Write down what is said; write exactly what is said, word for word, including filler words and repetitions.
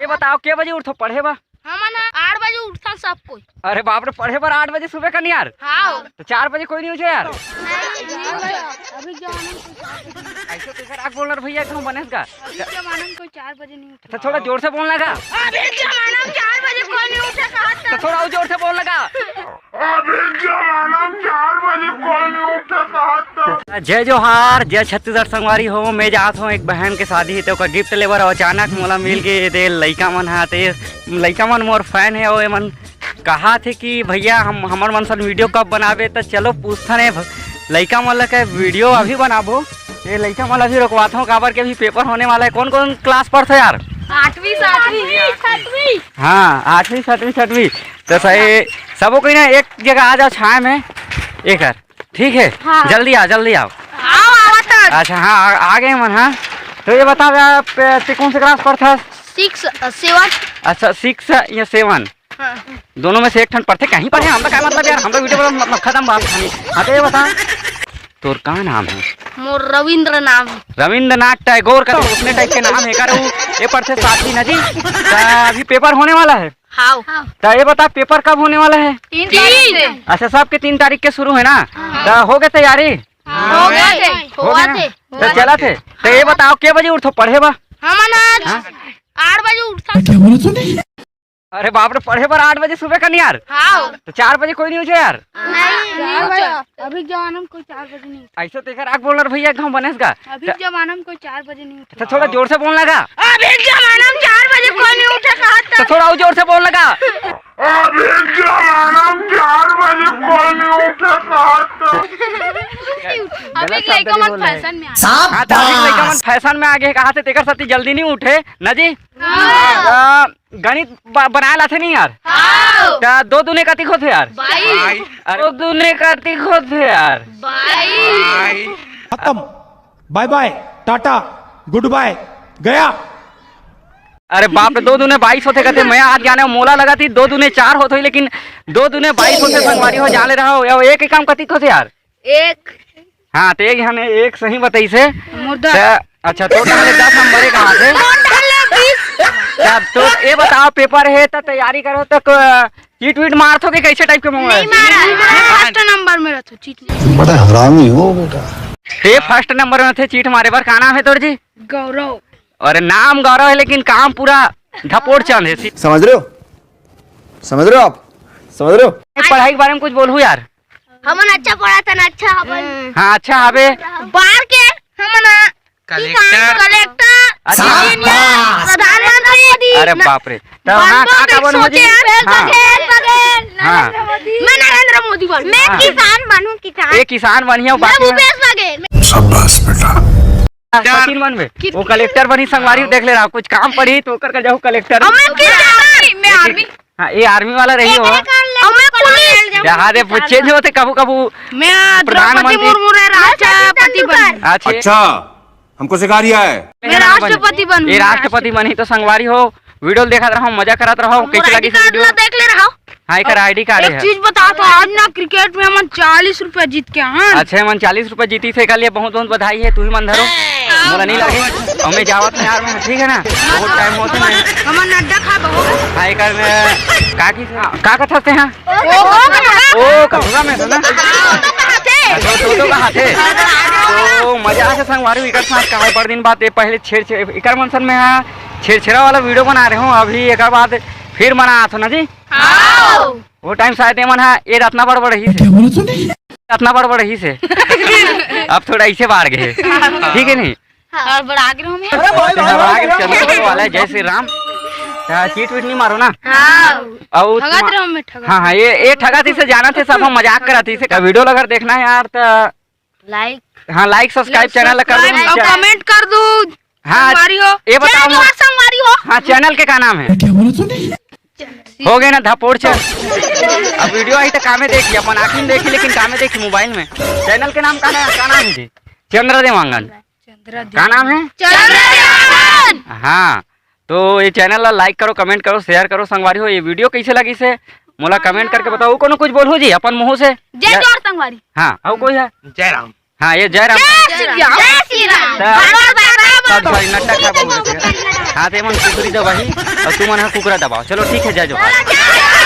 ये बताओ, के बजे उठथो पढ़े बर? हमन ह आठ बजे उठथन सब कोई। अरे बाप रे, पढ़े बर आठ बजे सुबह का नहीं यार? हाँ। तो चार बजे कोई नहीं उठे यार? नहीं, नहीं उठे। अभी जमाना में कोई चार बजे नहीं उठे। ऐसे तो एक आग बोलना रे भैया, एकदम बनेस का। अभी जमाना में कोई चार बजे नहीं उठे। तो थोड़ा जोर से बोलना का। अभी जमाना में चार बजे कोई नहीं उठे, कहा था। तो थोड़ा और जोर से बोलना का। अभी जमाना में चार बजे कोई नहीं उठे, कहा था। जय जोहार, जय छत्तीसगढ़ संगवारी हो। मैं जात हूँ एक बहन के शादी हे, तो ओकर गिफ्ट लेबर, अउ अचानक मोला मिल गे दे लइका मन हा। ते लइका मन मोर फैन हे, अउ एमन कहा थे कि भैया हम, हमर मन सन वीडियो कब बनाबे, त चलो पूछथन ए भ-, लइका मन ल के वीडियो अभी बनाबो। ये लइका मन ल अभी रोकवाथों, काबर के अभी पेपर होने वाला है। कौन कौन क्लास पढ़थो यार? आठवीं, सातवीं, छठवीं। हाँ, आठवीं, सातवीं, छठवीं। तो सही, सबो कोई ना एक जगह आ जाओ छाया में, एक बार, ठीक है? हाँ। जल्दी आओ, जल्दी आओ। आओ, आओ तो। अच्छा, हाँ, आ, आ गए मन, हाँ। तो ये बता, आप, ते कौन से क्लास पढ़थस? Six, seven. अच्छा, सिक्स या सेवन? हाँ। दोनों में से एक ठन पढ़थे, कहीं पढ़े, हमरा का मतलब यार, हमरा वीडियो वाला मतलब खत्म बात खानी। हाँ, तो ये बता, तोर का नाम है? मोर रविंद्र नाम है। रविंद्रनाथ टैगोर का तो उसने टाइप के नाम है, का रे? वो ये पढ़थे साथी ना जी। त अभी पेपर होने वाला है। हाँ। त ये बता, पेपर कब होने वाला है? तीन तारीख से। अच्छा, सबके तीन तारीख के शुरू है ना? हाँ। त हो गए तैयारी? हाँ। हो गए थे। हो गए ना? थे। त चला थे। त ये बताओ, के बजे उठथो पढ़े बर? हमन आज हाँ? आठ बजे उठथन। अरे बाप रे, पढ़े बर आठ बजे सुबह का नहीं यार? हाँ। तो चार बजे कोई नहीं उठे यार? नहीं, नहीं उठे। अभी जमाना में कोई चार बजे नहीं उठे। ऐसे तो एक आग बोलना रे भैया, एकदम बनेस का। अभी जमाना में कोई चार बजे नहीं उठे। तो थोड़ा जोर से बोलना का। अभी जमाना में चार बजे कोई नहीं उठे, कहा था। तो थोड़ा और जोर से बोलना का। अभी जमाना में चार बजे कोई नहीं उठे, कहा था। अभी लइका मन फैशन में आ गए। हाँ, तो अभी लइका मन फैशन में आ गए, कहा थे, तेकर साथी जल्दी नहीं उठे ना जी। हाँ। त गणित ब-, बनाए लाथे नहीं यार? हाँ। त दो दूने कतिक होथे यार? बाईस। अरे, दो दूने कतिक होथे यार? बाईस। खत्म। बाय बाय, टाटा, गुड बाय, गया। अरे बाप रे, दो दूने बाईस होथे कहते, मैं आज जाने मोला लगा थी दो दूने चार होथे, लेकिन दो दूने बाईस होथे संगवारी हो, जाने रहो। अब एक एकम कतिक होथे यार? एक। हाँ, तो एक झन एक सही बताइस हे। मुर्दा। त, अच्छा, तो तोर ले दस नंबर एक कहाँ से? त तो ये बताओ, पेपर है त तैयारी करो त क-, चीट वीट मारथो कि कैसे टाइप के मामला है? नहीं मारा। मैं फर्स्ट नंबर में रहता हूँ, चीट नहीं। बड़ा हरामी हो बेटा। ते फर्स्ट नंबर में थे चीट मारे बर, का नाम है तोर जी? गौरव। अरे नाम गौरव है लेकिन काम पूरा धपोड़ चंद है। समझ रहे हो? समझ रहे हो आप? समझ रहे हो? ये पढ़ाई के बारे में कुछ बोलहू यार। हमन अच्छा पढ़ाथन, अच्छा हवन। हाँ, अच्छा हवे। बार के हमन कलेक्टर। कलेक्टर, अच्छा। शाबाश। प्रधानमंत्री। अरे बाप रे। तो हाँ, का, का बनहू जी? हाँ। हाँ। मैं नरेंद्र मोदी बनहूँ। मैं हाँ। किसान बनहूँ, किसान। ये किसान बनिया, मैं बाकी में भूपेश बघेल। शाबाश बेटा। राष्ट्रपति बनबे। वो कलेक्टर बनी संगवारी, देख ले रहा, कुछ काम पड़ी तो ओकर कर जाहू कलेक्टर। और मैं किसान। मैं आर्मी। हाँ, ये आर्मी वाला रही हो। और मैं पुलिस। जहाँ दे चेंज होते कबू कबू। मैं द्रौपदी प्रधानमंत्री। मुर्मू रे राष्ट्रपति बन। अच्छा। अच्छा, हमको सिखा रिया है। मैं राष्ट्रपति बन। ये राष्ट्रपति बनी तो संगवारी हो, वीडियो देखत रहो, मजा करत रहो, कैसे लगी वीडियो? देख ले रहो। हाँ, एकर आईडी कार्ड एक है। चीज बता तो, आज ना क्रिकेट में हमन चालीस रुपया जीत के आन। अच्छा, हमन चालीस रुपया जीती थे, एकर लिए बहुत बहुत बधाई है, तू ही मन धरो। हाँ। मोला नहीं लगे, और मैं जावत नहीं यार, मैं, ठीक है ना, बहुत टाइम होते ना। हमन नड्डा खा बहुत। हाँ, एकर में का की, का कथस ते हाँ? ओ, ओ, ओ, कथुआ में से ना? हाँ, तो कहा थे। अच्छा, तो, तो कहा थे। तो मजा से संगवारी एकर साथ कहा, बड़ दिन बाद ये पहले छेड़, छेड़, एकर मन सन में हाँ, छेड़छेड़ा वाला वीडियो बना रहे हो, अभी एकर बाद फिर मना आथो ना जी। हाँ। वो टाइम शायद ये मन हा, ये रत्ना बड़ बड़ ही से। क्या बोला तूने? रत्ना बड़ बड़ ही से। अब थोड़ा इसे बाढ़ गए। ठीक है नहीं? हाँ। और बड़ा आगे रहो मैं। अरे भाई, भाई, घबरा के भाई, चलो, भाई। वाला है, जय श्री राम। हाँ, चीट वीट नहीं मारो ना। हाँ। और ठगत तुम रहो मैं, ठगत। हाँ, हाँ, ये, ये ठगा थी से जाना थे, सब हम मजाक करा थी से। वीडियो अगर देखना है यार तो लाइक। हाँ, लाइक सब्सक्राइब चैनल कर दो। सब्सक्राइब और कमेंट कर दो। हाँ, संगवारी हो। ये बताओ जय जोहार संगवारी हो। हाँ, चैनल के का नाम है? क्या बोला तूने? हो गए ना धपोड़ चल। अब वीडियो आई तो कामे देखी, अपन आँखी में देखी लेकिन कामे देखी मोबाइल में। चैनल के नाम का ना, का नाम है जी? चंद्र देवांगन। चंद्र का नाम है? चंद्र देवांगन। हाँ, तो ये चैनल ला लाइक करो, कमेंट करो, शेयर करो संगवारी हो। ये वीडियो कैसे लगी से मोला कमेंट करके बताओ। कोनो कुछ बोलहू जी अपन मुँह से? जय या जोहार संगवारी। हाँ, और कोई है? जय राम। हाँ, ये जय राम। जय श्री राम। जय श्री राम। तो बार बार, बार बार, बार बार। सॉरी, सॉरी, नट्टा खराब हो गया। हाँ, ते मन कुकरी दबाही अउ तुमन ह कुकरा दबाओ। चलो ठीक है, जय जोहार।